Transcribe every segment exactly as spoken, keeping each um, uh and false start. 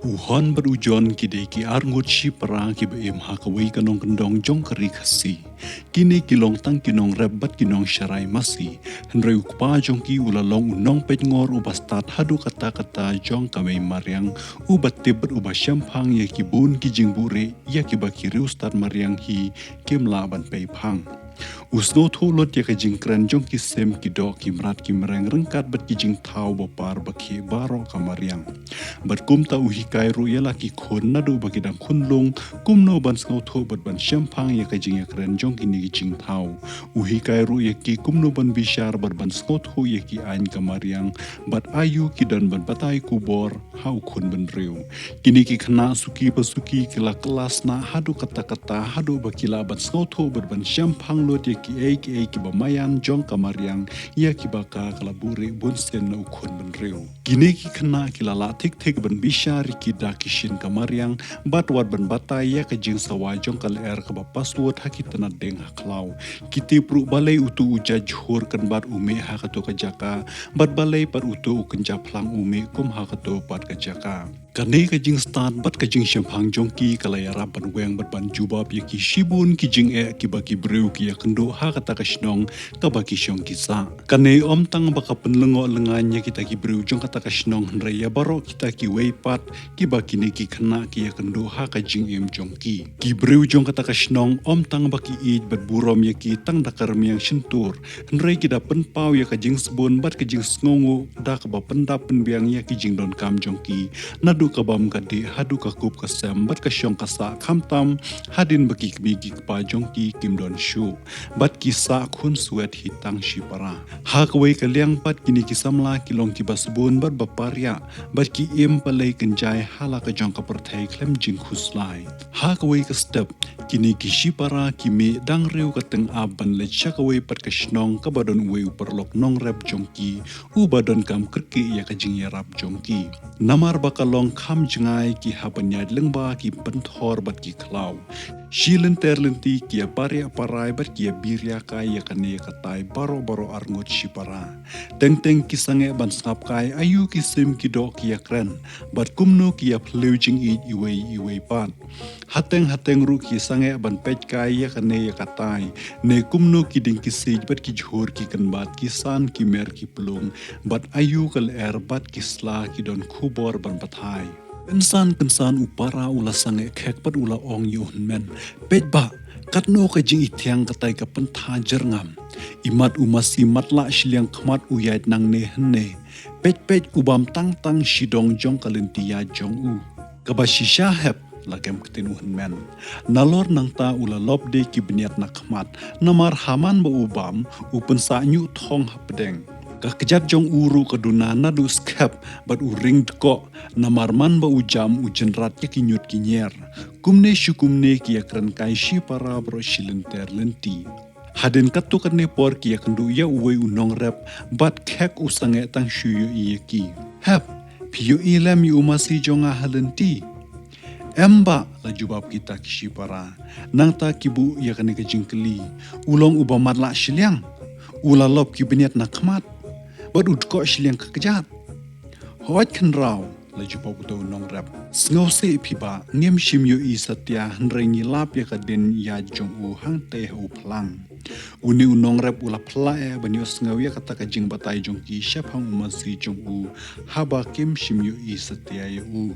U Hon bad u John ki dei ki arngut shipara kiba im ha kawei ka nongkyndong jong ka ri Khasi. Kine ki long tang ki nongrep bad ki nongsharai masi. Hynrei u kpa jong ki u la long u nongpeitngor uba stad haduh katta katta jong ka mei mariang, uba tip bad uba shemphang ïa ki bun ki jingbuhrieh ïa kiba ki riewstad mariang hi kim lah ban peiphang. U sngewthuh lut ïa ka jingkren jong ki sim, ki doh, ki mrad, ki mreng ryngkat bad ki jingthaw bapar bakhih baroh ka mariang. Bad kumta u hikai ruh ïa la ki khun naduh ba ki dang khunlung kumno ban sngewthuh bad ban shemphang ïa ka jingïakren jong kine ki jingthaw. U hikai ruh ïa ki kumno ban bishar bad ban sngewthuh ïa ki aiñ ka mariang, bad aïu ki don ban batai khubor ha u khun bynriew. Kine ki khynnah suki pa suki ki la kylla sah haduh katta katta haduh ba ki lah ban sngewthuh bad ban shemphang lut ïa kiei kiei kiba maïan jong ka mariang ïa kiba ka ka la buhrieh bunsien na u khun bynriew. Kine ki khynnah ki la lah thik thik ban bishar ïa ki da ki shin ka mariang, bad wat ban batai ïa ka jingsawa jong ka lyer kaba password ha ki tnat dieng ha khlaw. Ki tip ruh balei uto u jait jhur kynbat u mih ha kato ka jaka, bad balei pat uto u kynja phlang u mih kum ha kato pat ka jaka. Kane ka jingstad bad ka jingshemphang jong ki ka la ïarap ban weng bad ban jubab ïa ki shibun ki jingeh kiba ki briew ki ïakynduh ha kata ka shnong kaba ki shong ki sah. Kane ym tang ba ka pynlyngngoh lyngngan ïa kita ki briew jong kata ka shnong, hynrei ïa baroh kita kiwei pat kiba kine ki khynnah ki ïakynduh ha ka jingim jong ki. Ki briew jong kata ka shnong ym tang ba ki ïeit bad burom ïa ki tang da ka rmiang shyntur, hynrei ki da pynpaw ïa ka jingsbun bad ka jingsngewnguh da kaba pyndap pynbiang ïa ki jingdonkam jong ki, naduh ka bam ka dih haduh ka kup ka sem bad ka shong ka sah, khamtam hadien ba ki kmie ki kpa jong ki kim don shuh, bad ki sah khun swet hi tang shipara. Ha kawei ka liang pat kine ki samla ki long kiba sbun bad ba pariah, bad ki im palei kynjai ha la ka jong ka pyrthei khlem jingkhuslai. Ha kawei ka step, kine ki shipara ki mih dang riew ka tyngab ban leit sha kawei pat ka shnong kaba don uwei u paralok nongrep jong ki, uba donkam kyrkieh ïa ka jingïarap jong ki. Namar ba ka long kham jngai, ki hap ban ïaid lyngba ki pynthor bad ki khlaw. Shi lynter lynti ki ïa pariah parai bad ki ïa biria kai ïa kane ïa katai baroh baroh arngut shipara. Teng teng ki sangeh ban sngap kai aïu ki sim ki doh ki ïakren, bad kumno ki ïa phylliew jingïeit iwei iwei pat. Hateng hateng ruh ki sangeh ban peit kai ïa kane ïa katai, ne kumno ki dieng ki siej bad ki jhur ki kynbat, ki san ki mer ki plung, bad aïu ka lyer bad ki sla ki don khubor ban batai. Kynsan kynsan u para u la sangeh khek bad u la ong ïa u hynmen: Peit bah, katno ka jingithiang katai ka pyntha jyrngam. I mat u masi matlah shiliang khmat u ïaid nangne hynne. Peit peit, u bam tang tang shidong jong ka lynti ïaid jong u. Kaba shisha hep, la kem ktien u hynmen. Nalor nangta u la lop de ki bniat na khmat, namar ha man ba u bam, u pynsah ñiuh thong hapdeng. Ka kjat jong u ruh ka duna naduh skhem, bad u ring dkoh, namar man ba u jam u jynrat ïa ki ñiut ki ñier. Kumne shu kumne ki ïakren kai shipara baroh shi lynter lynti. Hadien katto katne por ki ïakynduh ïa uwei u nongrep, bad khek u sangeh tang shu ïohi ïa ki. Hep, phi ïohi lem ïa u masi jong nga ha lynti? Em bah, la jubab kita ki shipara. Nangta ki buh ïa kane ka jingkylli: U long uba matlah shiliang, u la lop ki bniat na khmat, bad u dkoh shiliang ka kjat. Hooid khynraw, la jubab uto u nongrep. Sngewsih phi bah, ngim shym ïohi satia, hynrei ngi lap ïa ka dien ïaid jong u hangtei ha u phlang. Une u nongrep u la phylla eh ban ïohsngew ïa kata ka jingbatai jong ki shaphang u masi jong u, haba kim shym ïohi satia ïa u.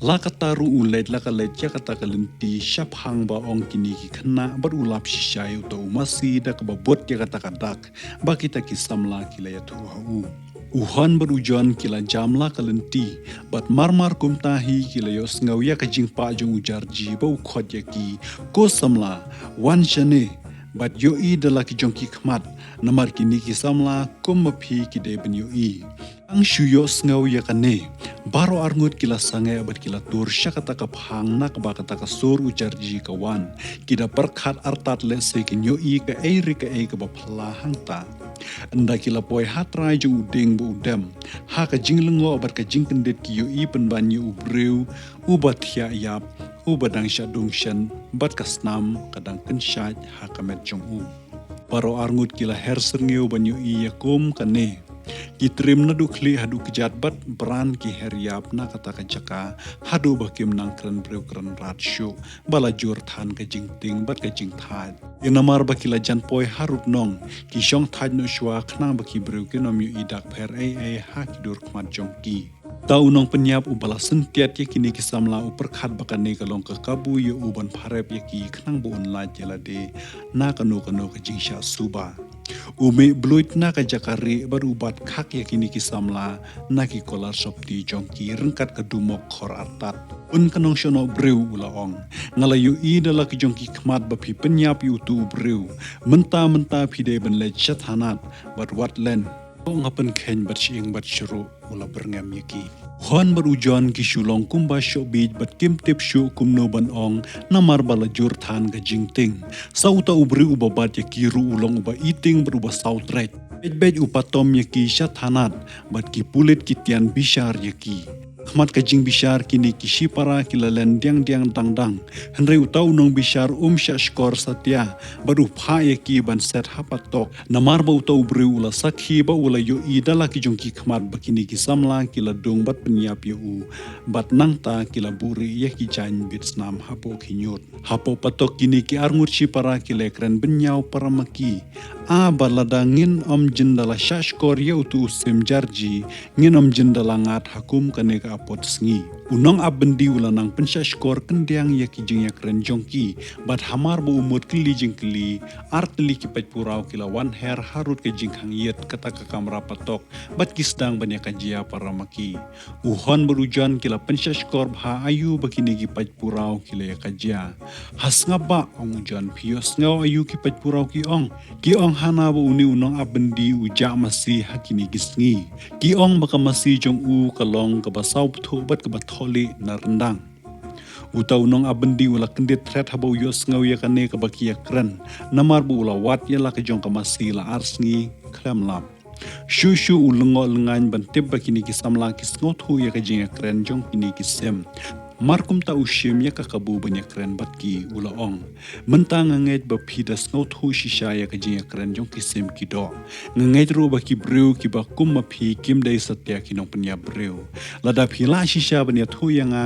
La katta ruh u leit la ka leit ïa kata ka lynti shaphang ba ong kine ki khynnah, bad u lap shisha ïa uto u masi da kaba bud ïa kata ka dak ba kita ki samla ki la ïathuh ha u. U Hon bad u John ki la jam la ka lynti, bad mar mar kumta hi ki la ïohsngew ïa ka jingpah jong u Jarji ba u khot ïa ki: Ko samla, wan shane, bad ïohi da la ki jong ki khmat, namar kine ki samla kum ma phi ki dei ban ïohi. Tang shu ïohsngew ïa kane, baroh arngut ki la sangeh bad ki la tur sha kata ka phang na kaba kata ka sur u Jarji ka wan. Ki da pyrkhat artat lehse kin ïohi kaei re kaei kaba phylla hangta. Ynda ki la poi ha trai jong u dieng ba u dem, ha ka jinglyngngoh bad ka jingkyndit ki ïohi pynban ïa u briew uba thiah ïap, uba dang shah dung shen, bad ka snam ka dang kynshait ha ka met jong u. Baroh arngut ki la her syrngiew ban ïohi ïa kum kane. Ki triem naduh khlieh haduh kjat bad bran ki her ïap na kata ka jaka, haduh ba kim nang kren briew kren rat shuh, ba la jur than ka jingtieng bad ka jingthait. Ïa namar ba ki la jan poi harud nong, ki shong thait noh shuwa khnang ba ki briew kin ym ïohi dak pher ei ei ha ki dur khmat jong ki. Uta u nongpynïap uba la syntiat ïa kine ki samla u pyrkhat ba kane ka long ka kabu ïa u ban pharep ïa ki khnang ba un lait ïa lade na kano kano ka jingshah suba. U mih bluit na ka jaka rieh bad u bat khak ïa kine ki samla na ki kolar sopti jong ki ryngkat ka dumok khor artat. Bun ka nongshong noh briew u la ong, nga la ïohi da la ki jong ki khmat ba phi pynïap ïa utu u briew. Mynta mynta phi dei ban leit sha thanat bad wat len. Nga pynkheiñ bad shyieng bad shruh, u la byrngem ïa ki. U Hon bad u John ki shu long kumba shoh biej bad kim tip shuh kumno ban ong, namar ba la jur than ka jingtieng. Sa uta u briew uba bat ïa ki ruh u long uba itieng bad uba saw tret. Beit beit u patom ïa ki sha thanat, bad ki pulit ki tian bishar ïa ki. Khmat ka jingbishar kine ki shipara ki la len diang diang dang dang. Hynrei uta u nongbishar um shah shkor satia, bad u phah ïa ki ban set ha patok. Namar ba uta u briew u la sakhi ba u la ïohi da la ki jong ki khmat ba kine ki samla ki la dung bad pynïap ïa u. Bad nangta ki la buhrieh ïa ki jaiñ bit snam hapoh khynñiut. Hapoh patok kine ki arngut shipara ki la kren bynñiaw para ma ki. A ba lada ngin ym jin da la shah shkor ïa utu u sim jarji, ngin ym jin da la ngat ha kum kane ka apot sngi. U nongap byndi u la nang pynshah shkor kyndiang ïa ki jingïakren jong ki, bad hamar ba u mut kylli jingkylli, ar tylli ki paidpuraw ki la wan her harud ka jingkhang ïit kata ka kamra patok, bad ki sdang ban ïakajia para ma ki. U Hon bad u John ki la pynshah shkor bha aïu ba kine ki paidpuraw ki la ïakajia. Ha sngap bah, ong u John, phi ïohsngew aïu ki paidpuraw ki ong. Ki ong hana ba une u nongap byndi u jah masi ha kine ki sngi. Ki ong ba ka masi jong u ka long kaba saw bthuh bad kaba thohlieh na ryndang. Uta u nongap byndi u la kyndit thret haba u ïohsngew ïa kane kaba ki ïakren. Namar ba u la wad ïa la ka jong ka masi la ar sngi khlem lap. Shuh shuh u lyngngoh lyngngaiñ ban tip ba kine ki samla ki sngewthuh ïa ka jingïakren jong kine ki sim. Mar kumta u shim ïa ka kabu ban ïakren bad ki, u la ong. Mynta nga ngeit ba phi da sngewthuh shisha ïa ka jingïakren jong ki sim ki doh. Nga ngeit ruh ba ki briew kiba kum ma phi kim dei satia ki nongpynïap briew. Lada phi lah shisha ban ïathuh ïa nga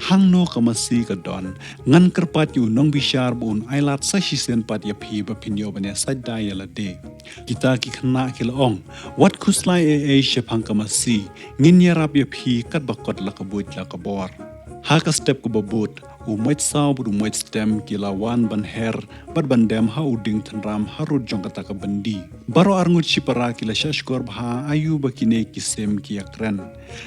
hangno ka masi ka don, ngan kyrpad ïa u nongbishar ba un ailad sa shisien pat ïa phi ba phin ïoh ban ïasaid da ïa lade. Kita ki khynnah ki la ong, wat khuslai ei ei shaphang ka masi, ngin ïarap ïa phi katba kot la ka buit la ka bor. Ha ka step kaba bud, u Moit Saw bad u Moit Stem ki la wan ban her bad ban dem ha u dieng tynram harud jong kata ka byndi. Baroh arngut shipara ki la shah shkor bha aïu ba kine ki sim ki ïakren.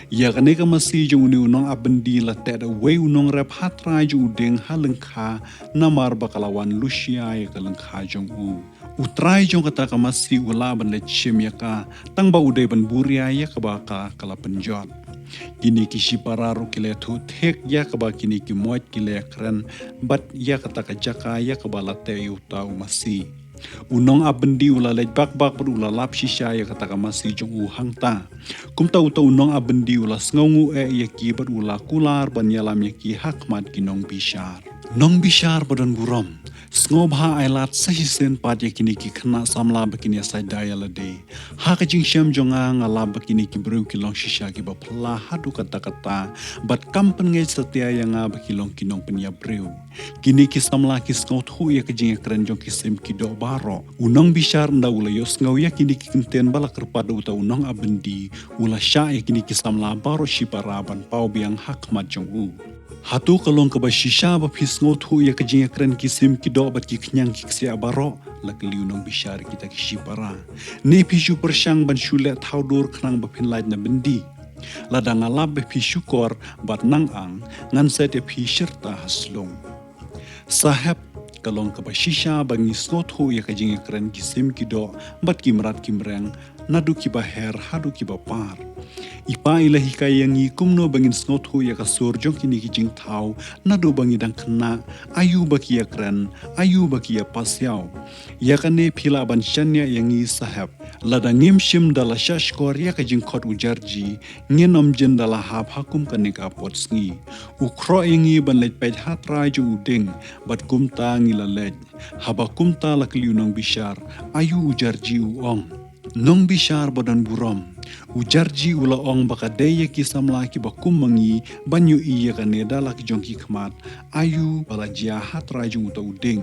Ïa kane ka masi jong une u nongap byndi la teh da uwei u nongrep ha trai jong u dieng ha lyngkha, namar ba ka la wan lushia ïa ka lyngkha jong u. U trai jong kata ka masi u lah ban leit shim ïa ka, tang ba u dei ban buhrieh ïa kaba ka ka la pynjot. Kine ki shipara ruh ki la ïathuh thik ïa kaba kine ki moit ki la ïakren, bad ïa kata ka jaka ïa kaba la teh ïa uta u masi. U nongap byndi u la leit bak bak bad u la lap shisha ïa kata ka masi jong u hangta. Kumta uta u nongap byndi u la sngewnguh eh ïa ki bad u la kular ban ïalam ïa ki ha khmat ki nongbishar. Nongbishar ba don burom, sngewbha ailad sa shisien pat ïa kine ki khynnah samla ba kin ïasaid da ïa lade. Ha ka jingshem jong nga nga lap ba kine ki briew ki long shisha kiba phylla haduh katta katta, bad kam pynngeit satia ïa nga ba ki long ki nongpynïap briew. Kine ki samla ki sngewthuh ïa ka jingïakren jong ki sim ki doh baroh. U nongbishar ynda u la ïohsngew ïa kine ki kyntien ba la kyrpad da uta u nongap byndi, u la shah ïa kine ki samla baroh shipara ban paw biang ha khmat jong u. Hato ka long kaba shisha ba phi sngewthuh ïa ka jingïakren ki sim ki doh bad ki khñiang ki ksiah baroh? La kylli u nongbishar kita ki shipara. Ne phi shu pyrshang ban shu leh thaw dur khnang ba phin lait na byndi? Lada nga lap ba phi shukor bad nang ang, ngan set ïa phi shirta ha slung. Sahep, ka long kaba shisha ba ngi sngewthuh ïa ka jingïakren ki sim ki doh bad ki mrad ki mreng, naduh kiba her haduh kiba par. I Pa i la hikai ïa ngi kumno ba ngin sngewthuh ïa ka sur jong kine ki jingthaw, naduh ba ngi dang khynnah, aïu ba ki ïakren, aïu ba ki ïapasiaw. Ïa kane phi lah ban shaniah ïa ngi Sahep. Lada ngim shim da la shah shkor ïa ka jingkhot u Jarji, ngin ym jin da la hap ha kum kane ka apot sngi. U khroh ïa ngi ban leit peit ha trai jong u dieng, bad kumta ngi la leit. Haba kumta la kylli u nongbishar, aïu u Jarji u ong. Nongbishar ba don burom. U Jarji u la ong ba ka dei ïa ki samla kiba kum ma ngi ban ïohi ïa kane da la ki jong ki khmat, aïu ba la jia ha trai jong uta u dieng.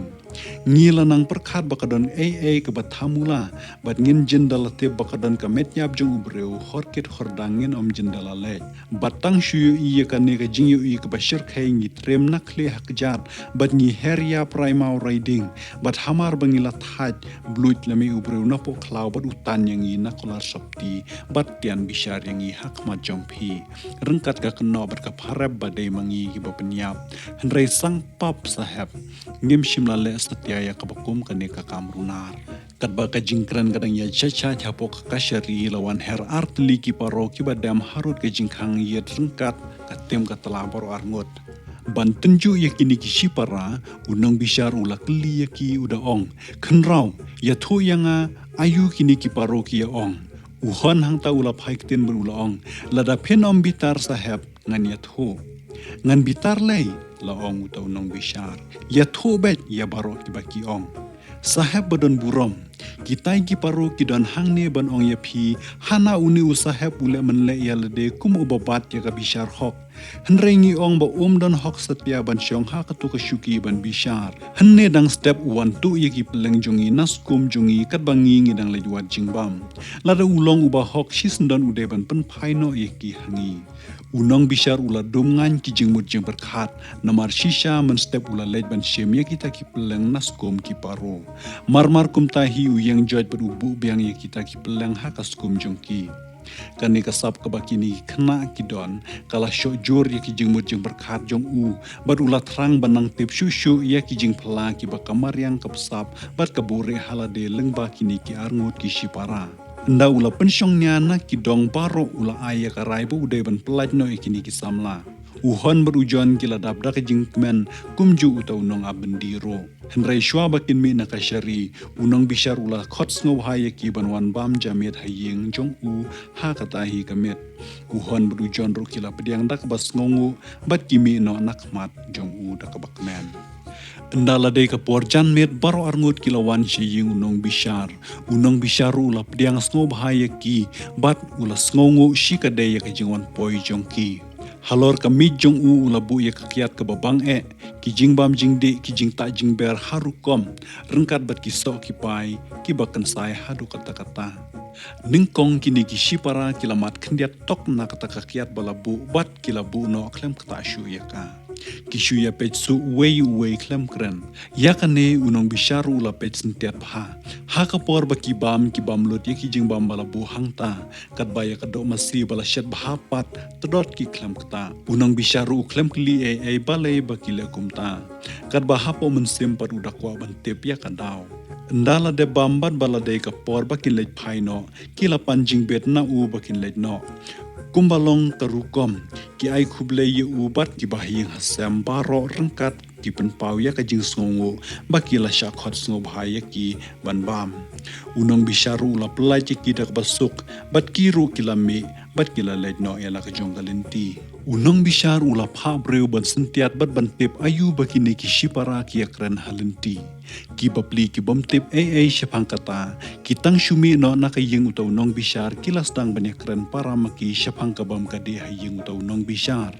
Ngi la nang pyrkhat ba ka don ei ei kaba thamula, bad ngin jin da la tip ba ka don ka met ïap jong u briew, hor kit hor dang ngin ym jin da la leit. Bad tang shu ïohi ïa kane ka jingïohi kaba shyrkhei ngi triem na khlieh ha kjat, bad ngi her ïap rai maw rai ding, bad hamar ba ngi la thait, bluit la mih u briew napoh khlaw bad u tan ïa ngi na kular sopti, bad tian bishar ïa ngi ha khmat jong phi. Ryngkat ka kynnoh bad ka pharep ba dei ma ngi kiba pynïap. Hynrei sang pap sahep, ngim shym la leh satia ïa kaba kum kane ka kam runar. Katba ka jingkren ka dang ïa chachach hapoh ka kashari la wan her ar tylli ki paro kiba dem harud ka jingkhang ïit ryngkat ka tim ka tla baroh arngut. Ban tynjuh ïa kine ki shipara, u nongbishar u la kylli ïa ki u da ong, khynraw, ïathuh ïa nga, aïu kine ki paro ki ïa ong. U hon hangta u la phai ktien bad u la ong, lada phin ym bitar sahep, ngan ïathuh. Ngan bitar lei, la ong uta u nongbishar. Ïathuh beit ïa baroh kiba ki ong. Sahep ba don burom. Kitai ki paro ki don hangne ban ong ïa phi, hana une u sahep u leh mynleh ïa lade kum uba bat ïa ka bishar hok. Hynrei ngi ong ba um don hok satia ban shong ha kato ka shuki ban bishar. Hynne dang step u wan tuh ïa ki pylleng jong ngi na skum jong ngi katba ngi ngi dang leit wad jingbam. Lada u long uba hok shisyndon u dei ban pynphai noh ïa ki ha ngi. U nongbishar u la dum ngaiñ ki jingmut jingpyrkhat, namar shisha mynstep u la leit ban shim ïa kita ki pylleng na skum ki paro. Mar mar kumta hi u ïeng joit bad u buh biang ïa kita ki pylleng ha ka skum jong ki. Kane ka sap kaba kine ki khynnah ki don, ka la shoh jur ïa ki jingmut jingpyrkhat jong u, bad u la thrang ban nang tip shuh shuh ïa ki jingphylla kiba ka mariang ka bsap, bad ka buhrieh ha lade lyngba kine ki arngut ki shipara. Ynda u la pynshong nia na ki dong baroh u la ai ïa ka rai ba u dei ban pyllait noh ïa kine ki samla. U Hon bad u Jon ki la dap da ka jingkmen kumjuh uta u nongap byndi ruh. Hynrei shuwa ba kin mih na ka shari, u nongbishar u la khot sngewbha ïa ki ban wan bam ja miet ha ïing jong u ha kata hi ka miet. U Hon bad u Jon ruh ki la pdiang da kaba sngewnguh bad ki mih noh na khmat jong u da kaba kmen. Ynda la dei ka por janmiet baroh arngut ki la wan sha ïing u nongbishar. U nongbishar ruh u la pdiang sngewbha ïa ki bad u la sngewnguh shi ka dei ïa ka jingwan poi jong ki. Halor ka miej jong u u la buh ïa ka kiad kaba bang eh, ki jingbam jingdih, ki jingtah jingber ha rukom, ryngkat bad ki soh ki pai kiba kynsai haduh katta katta. Nyngkong kine ki shipara ki la mad khyndiat tok na kata ka kiad ba la buh bad ki la buh noh khlem ktah shuh ïa ka. Ki shu ïa peit shuh uwei uwei khlem kren. Ïa kane u nongbishar u la peit syntiat bha. Ha ka por ba ki bam ki bam lut ïa ki jingbam ba la buh hangta. Katba ïa ka doh masi ba la shet bha pat, tdot ki khlem ktah. U nongbishar u khlem kylli ei ei balei ba ki leh kumta. Katba hapoh mynsiem pat u da kwah ban tip ïa ka daw. Ynda la dep bam bad ba la dei ka por ba kin leit phai noh, ki la pan jingbit na u ba kin leit noh. Kumba long ka rukom, ki ai khublei ïa u bad ki bahaïing hasem baroh ryngkat ki pynpaw ïa ka jingsngewnguh ba ki la shah khot sngewbha ïa ki ban bam. U nongbishar ruh u la pyllait ïa ki da kaba suk bad ki ruh ki la mih bad ki la leit noh ïa la ka jong ka lynti. U nongbishar u la phah briew ban syntiat bad ban tip aïu ba kine ki shipara ki ïa kren ha lynti. Ki bapli ki bym tip ei ei shaphang kata, ki tang shu mih noh na ka ïing uta u nongbishar ki la sdang ban ïa kren para ma ki shaphang ka bym ka dih ha ïing uta u nongbishar.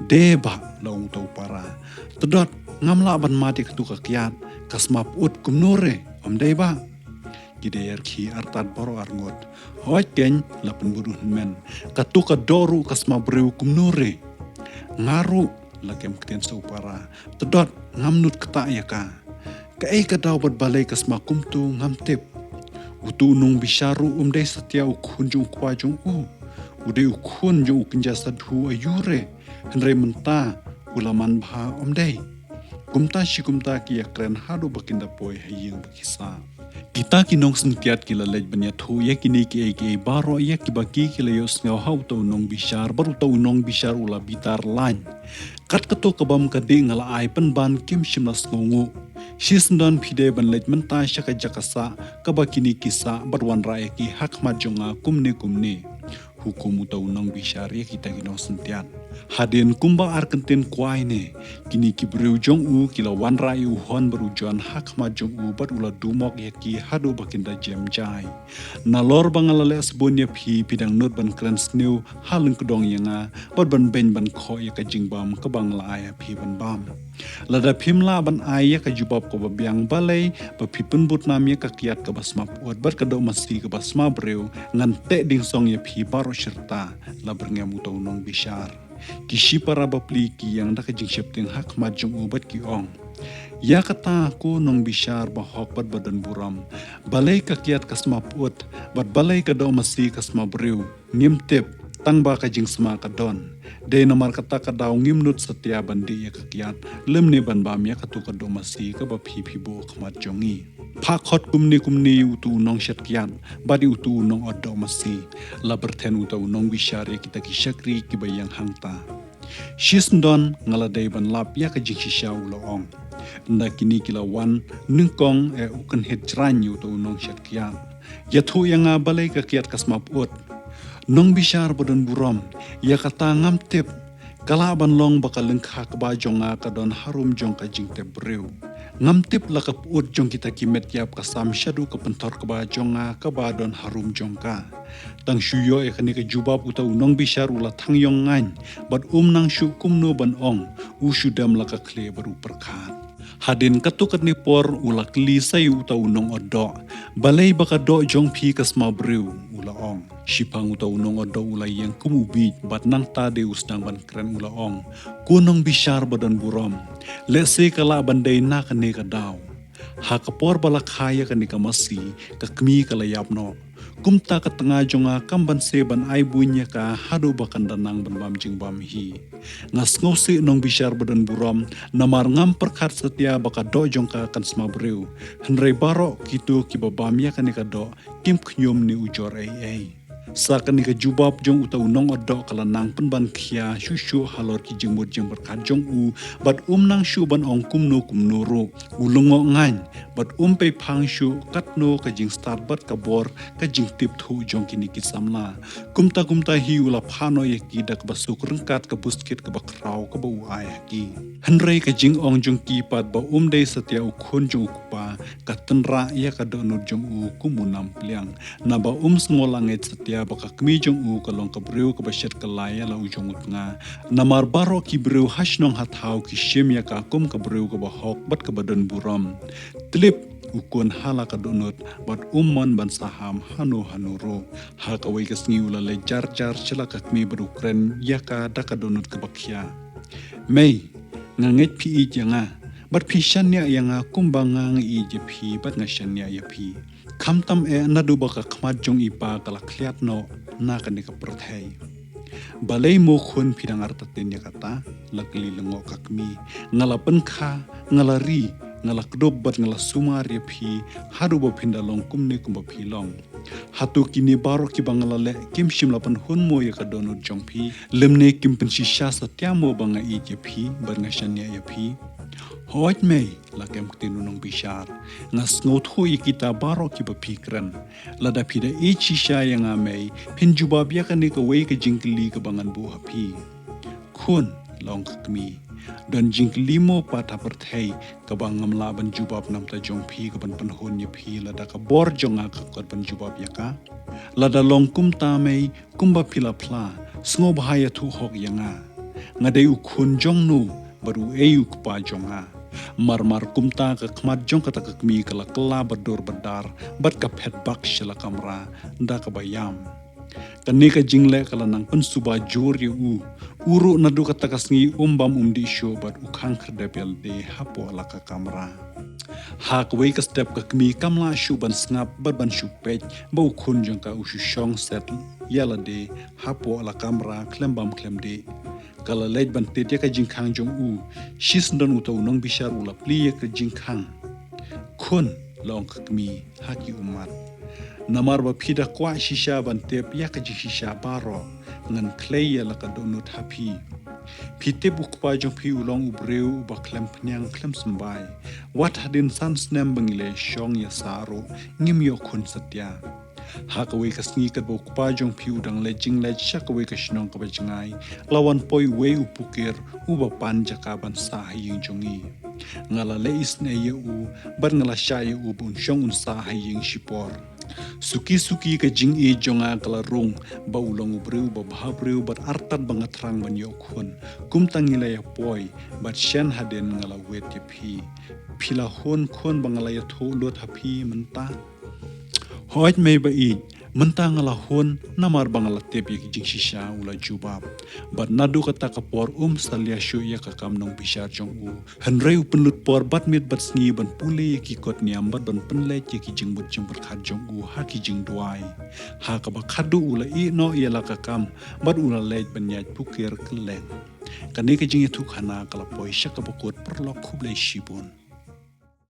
De bah, la ong uta u para. Tdot, ngam lah ban mad ïa katu ka kiad, ka sma pyut kumno re, ym dei bah. Ki da ïarkhie artat baroh arngut. Hooid keiñ, la pynbud u hynmen. Katu ka doh ruh ka sma briew kumno re. Nga ruh, la kem ktien sa u para. Tdot, ngam nud ktah ïa ka. Kaei ka daw bad balei ka sma kumtu ngam tip. Utu u nongbishar ruh um dei satia u khun jong u kpa jong u. U dei u khun jong u kynja sadhu aïu re. Hynrei mynta u la man bha ym dei. Kumta shi kumta ki ïa kren haduh ba kin da poi ha ïing ba ki sah. Kita ki nongsyntiat ki la leit ban ïathuh ïa kine kiei kiei baroh ïa kiba ki ki la ïohsngew ha uta u nongbishar bad uta u nongbishar u la bitar laiñ. Kat kato ka bym ka dih nga la ai pynban kim shym la sngewnguh. Shisyndon phi dei ban leit mynta sha ka jaka sah kaba kine ki sah bad wanrah ïa ki ha khmat jong nga kumne kumne. hukum uta u nongbishar ïa kita ki nongsyntiat. Hadien kumba ar kyntien kwai ne, kine ki briew jong u ki la wanrah ïa u Hon bad u Jon ha khmat jong u bad u la dumok ïa ki haduh ba kin da jem jai. Nalor ba nga la leh sbun ïa phi, phi dang nud ban kren sniew ha lyngkdong ïa nga bad ban beiñ ban khoh ïa ka jingbam kaba nga la ai ha phi ban bam. Lada phim lah ban ai ïa ka jubab kaba biang, balei ba phi pynbud nam ïa ka kiad kaba sma pyut bad ka doh masi kaba sma briew? Ngan teh dingsong ïa phi baroh shirta, la byrngem uta u nongbishar. Ki shipara bapli ki ïeng da ka jingsheptieng ha khmat jong u bad ki ong: Ïa kata, ko nongbishar bahok bad badonburom, balei ka kiad ka sma pyut bad balei ka doh masi ka sma briew? Ngim tip, tang ba ka jingsma ka don. Dei namar kata ka daw ngim nud satia ban dih ïa ka kiad, lymne ban bam ïa kato ka doh masi kaba phi phi buh ha khmat jong ngi. Phah khot kumne kumne ïa uto u nongshet kiad bad ïa uto u nongot doh masi, la byrthen uta u nongbishar ïa kita ki shakri kiba ïeng hangta. Shisyndon nga la dei ban lap ïa ka jingshisha, u la ong. Ynda kine ki la wan nyngkong, eh, u kynhit jraiñ ïa uta u nongshet kiad. Ïathuh ïa nga balei ka kiad ka sma pyut. Nongbishar badonburom, ïa kata ngam tip. Ka lah ban long ba ka lyngkha kba jong nga ka don harum jong ka jingtep briew. Ngam tip la ka pyut jong kita ki met ïap ka sam shaduh ka pynthor kba jong nga kaba don harum jong ka. Tang shu ïoh ïa kane ka jubab, uta u nongbishar u la thang ïong ngaiñ bad um nang shuh kumno ban ong, u shu dem la ka khlieh bad u pyrkhat. Hadien katto katne por u la kylli sa ïa uta u nongot doh: Balei ba ka doh jong phi ka sma briew? u la ong. Shiphang uta u nongot doh u la ïeng kum u bieit bad nangta dei u sdang ban kren, u la ong: Ko nongbishar badonburom, lehse ka lah ban dei na kane ka daw. Ha ka por ba la kha ïa kane ka masi, ka kmie ka la ïap noh. Kumta ka tnga jong nga kam banse ban ai buiñ ïa ka haduh ba kan da nang ban bam jingbam hi. Nga sngewsih nongbishar badonburom, namar ngam pyrkhat satia ba ka doh jong ka kan sma briew. Hynrei baroh kito kiba bam ïa kane ka doh kim khñium ne ujor ei ei. Sa kane ka jubab jong uta u nongot doh ka la nang pynban khia shuh shuh halor ki jingmut jingpyrkhat jong u bad um nang shuh ban ong kumno kumno ruh. U lyngngoh ngaiñ bad um peiphang shuh katno ka jingstad bad ka bor ka jingtip thuh jong kine ki samla. Kumta kumta hi u la phah noh ïa ki da kaba suk ryngkat ka buskit kaba khraw kaba u ai ha ki. Hynrei ka jingong jong ki pat ba um dei satia u khun jong u kpa ka tynrah ïa ka dohnud jong u kum u nam pliang. Naba um sngew langeit satia ba ka kmie jong u ka long ka briew kaba shet kylla ïa la u jong u tnga. Namar baroh ki briew ha shnong ha thaw ki shim ïa ka kum ka briew kaba hok bad kaba donburom. Tlip u khun ha la ka dohnud bad um mon ban saham hano hano ruh. Ha kawei ka sngi u la leit jar jar sha la ka kmie bad u kren ïa ka da ka dohnud kaba khia. Mei, nga ngeit phi ïeit ïa nga bad phi shaniah ïa nga kumba nga nga ïeit ïa phi bad nga shaniah ïa phi. Khamtam eh naduh ba ka khmat jong i pa ka la khliat noh na kane ka pyrthei. Balei mo khun phi dang artatien ïa kata? La kylli lyngngoh ka kmie. Nga la pynkha, nga la ri, nga la kdup bad nga la sumar ïa phi haduh ba phin da long kumne kumba phi long. Hato kine baroh kiba nga la leh kim shym la pynhun mo ïa ka dohnud jong phi? Lymne kim pynshisha satia mo ba nga ïeit ïa phi bad nga shaniah ïa phi? Hooid mei, la kem ktien u nongbishar, nga sngewthuh ïa kita baroh kiba phi kren. Lada phi da ïeit shisha ïa nga mei, phin jubab ïa kane kawei ka jingkylli kaba ngan buh ha phi. Khun, la ong ka kmie, don jingkylli mo pat ha pyrthei kaba ngam lah ban jubab namar jong phi kaban pynhun ïa phi lada ka bor jong nga ka kot ban jubab ïa ka? Lada long kumta mei, kumba phi la phla, sngewbha ïathuh hok ïa nga. Nga dei u khun jong no bad uei u kpa jong nga? Mar mar kumta ka khmat jong kata ka kmie ka la kylla ba dur ba dar bad ka phet bak sha la kamra da kaba ïam. Kane ka jingleh ka la nang pynsuba jur ïa u. U ruh naduh kata ka sngi um bam um dih shuh bad u khang khyrdep ïa lade hapoh la ka kamra. Ha kawei ka step ka kmie kam lah shuh ban sngap bad ban shu peit ba u khun jong ka u shu shong set ïa lade hapoh la kamra khlem bam khlem dih. Ka la leit ban tied ïa ka jingkhang jong u. Shisyndon uta u nongbishar u la plie ïa ka jingkhang. Khun, la ong ka kmie ha ki ummat, namar ba phi da kwah shisha ban tip ïa ka jingshisha baroh, ngan khlei ïa la ka dohnud ha phi. Phi tip u kpa jong phi u long u briew uba khlem phniang khlem symbai. Wat hadien san snem ba ngi la shong ïa sah ruh ngim ïoh khun satia. Ha kawei ka sngi katba u kpa jong phi u dang leit jingleit sha kawei ka shnong kaba jngai, la wan poi uwei u pukir uba pan jaka ban sah ha ïing jong ngi. Nga la leh isynei ïa u bad nga la shah ïa u ba un shong un sah ha ïing shipor. Suki suki ka jingïeit jong nga ka la rung ba u long u briew uba bha briew bad artat ba nga thrang ban ïoh khun. Kumta ngi la ïa poi bad shen hadien nga la wet ïa phi. Phi la hun khun ba nga la ïathuh lut ha phi mynta? Hooid mei ba ïeit, mynta nga la hun namar ba nga la tip ïa ki jingshisha, u la jubab. Bad naduh kata ka por um salia shuh ïa ka kam nongbishar jong u. Hynrei u pynlut por bad miet bad sngi ban pule ïa ki kot niam bad ban pynleit ïa ki jingmut jingpyrkhat jong u ha ki jingduwai. Ha kaba khadduh u la ïeh noh ïa la ka kam bad u la leit ban ïaid pukir kylleng. Kane ka jingïathuhkhana ka la poi sha kaba kut, paralok khublei shibun.